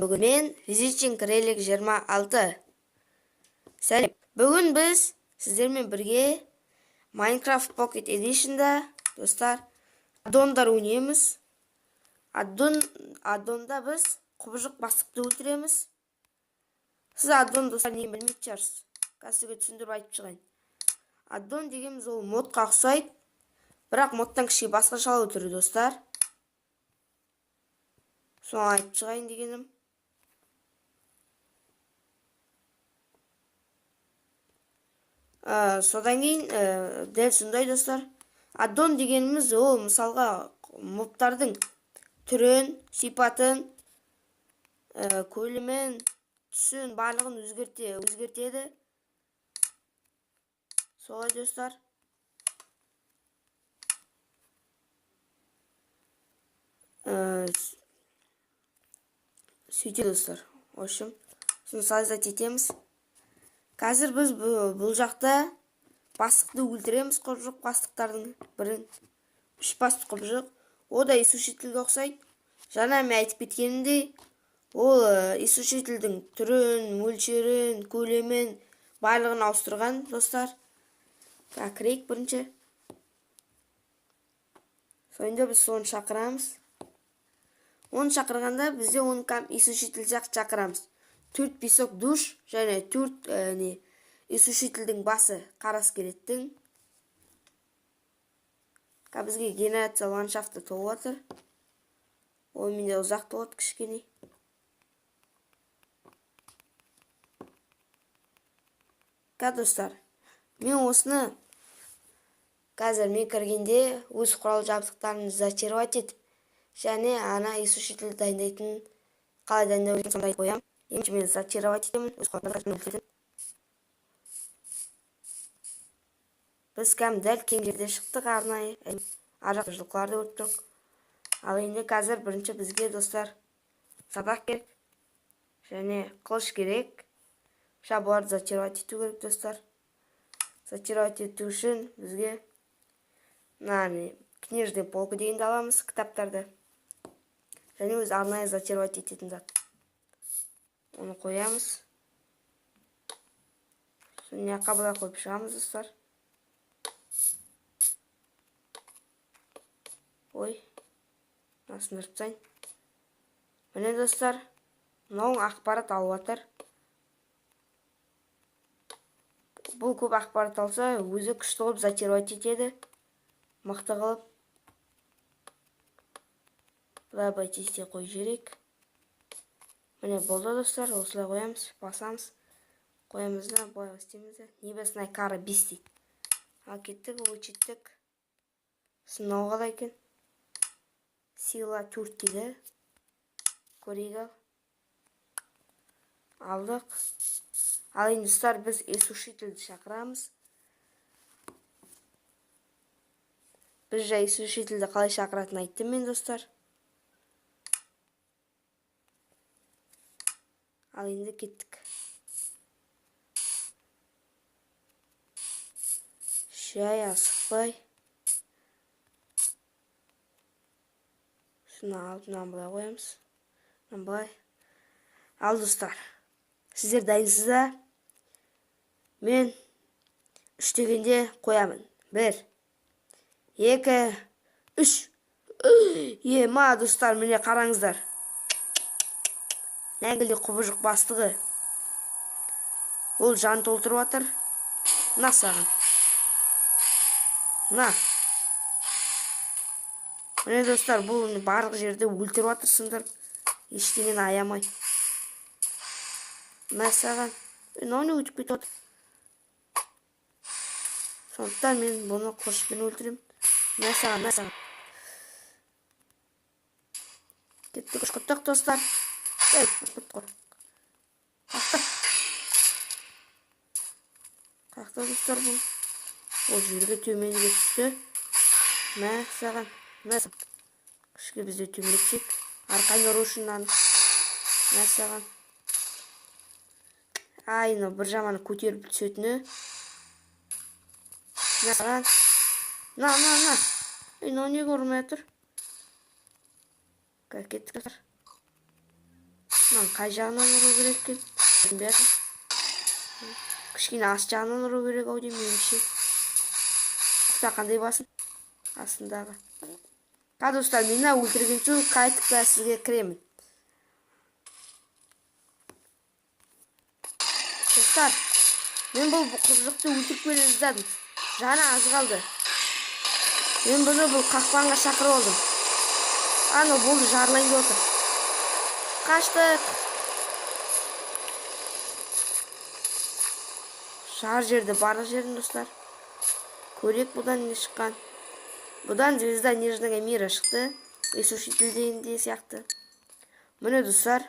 Бүгін мен Визитинг Релик 26. Сәлем. Бүгін біз сіздермен бірге Minecraft Pocket Edition'да, достар, аддондар ойнаймыз. Аддонда біз құбыжық бастықты өлтіреміз. Сіз аддон, достар, не білмейтін шығарсыз. Қазір сізге түсіндіріп айтып шығайын. Аддон дегеніміз ол модқа ұқсайды, бірақ модтан кішкене басқашалау түрі, достар. Соны айтып шығайын дегенім. Содан кейін дәл сондай, достар. Аддон дегеніміз ол мысалға мобтардың түрін, сипатын, көлемін, түсін барлығын өзгертеді. Солай, достар. Сөйтеді, достар. В общем, соны создать етеміз. Қазір біз бұл жақта бастықты өлтіреміз, құбыжық бастықтардың бірін. Үш басты құбыжық. О да иссушительге ұқсайды. Жаңа мен айтып кеткенімдей, ол иссушительдің түрін, мөлшерін, көлемін барлығын ауыстырған, достар. Так, кірейік бірінші. Сонда біз соны шақырамыз. Оны шақырғанда бізде оны кәм иссушитель сияқты шақырамыз. 4 песок душ және 4 не иссушительдің басы қара скелеттің. Ка бізге генерация ландшафты толып жатыр. Ол менде ұзақ толады кішкене. Ка, достар, мен осыны қазір мен кіргенде өз құрал жабдықтарымды зачаровать етіп және ана иссушитель дайындайтын, қалай дайындау керек, сондай қоямын. Енді мен зачаровать етемін өз құрал. Біз кәдімгі дәл кең жерде шықтық арнайы. Ар жақта жылқыларды көріп тұрмық. Ал енді қазір бірінші бізге, достар, садақ керек және қылыш керек. Ша бұларды зачаровать ету керек, достар. Зачаровать ету үшін бізге мына не книжный полка дегенді аламыз, кітаптарды. Және өзі арнайы зачаровать ететін зат. Оны қоямыз. Соны жаққа былай қойып шығамыз, достар. Ой, мына сындырып тастайын. Міне, достар, мынау ақпарат алып жатыр. Бұл көп ақпарат алса, өзі күшті қылып зачаровать етеді. Мықты қылып. Былай былай тез қойып жіберейік. Міне болды, достар, осылай қоямыз, басамыз. Қоямыз да, былай істейміз де. Небесная кара 5 дейді. Ал кеттік, улучшиттік. Мынау қалай екен? Сила 4 дейді. Көрейік ал. Алдық. Ал енді, достар, біз иссушительді шақырамыз. Біз жай иссушительді қалай шақыратынын айттым мен, достар. Ал енді кеттік. Жай асықпай. Шуны алып, мынаны былай қоямыз. Мынаны былай. Ал, достар, сіздер дайынсыз ба? Мен 3 дегенде қоямын. 1, 2, 3. Ема, достар, міне қараңыздар. Нәңгілде құбыжық бастығы. Ол жан толтырып жатыр. На саған. На. Міне, достар, бұл барлық жерде өлтіріп жатыр, сындырып. Ештеңені аямай. Мә саған. Мынау не өтіп кетіп жатыр? Сондықтан мен бұны қылышпен өлтіремін. Мә саған, мә саған. Кеттік, ұшқыттық, достар. Ей, ұшқыттық қой. Қақта. Қақта, достар, бұл. Ол жерге төменге түсті. Мә саған, мә саған. Кішке бізде төменге түсейік. Арқаны ұру үшін мынаны. Мә саған. Ай, мынау бір жаманы көтеріп түсетіні. Мә саған. На, на, на. Ей, мынау неге ұрмай жатыр? Кеттік, достар. Мынаның қай жағынан ұру керек екен? Бәрі. Кішкене ас жағынан ұру керек ау деймін, меніңше. Құта қандай басын? Астындағы. Қа, достар, мен мына өлтірген соң қайтып та сізге кіремін. Достар, мен бұл құбыжықты өлтіріп келе жаздадым. Жаны аз қалды. Мен бұны бұл қақпанға шақырып алдым. Ана болды, жарылайын деп отыр. Қаштық. Шар жерде барлық жерін, достар. Көрейік, бұдан не шыққан. Бұдан звезда нежного мира шықты. Иссушитель дегенде сияқты. Міне, достар.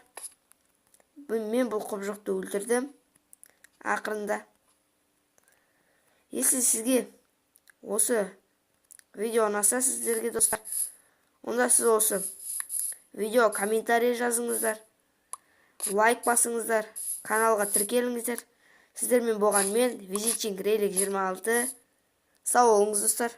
Мен бұл құбыжықты өлтірдім. Ақырында. Если сізге осы видео ұнаса сіздерге, достар, онда сіз осы видео комментарий жазыңыздар, лайк басыңыздар, каналға тіркеліңіздер. Сіздермен болған мен, Визитинг Релик 26. Сау болыңыз, достар.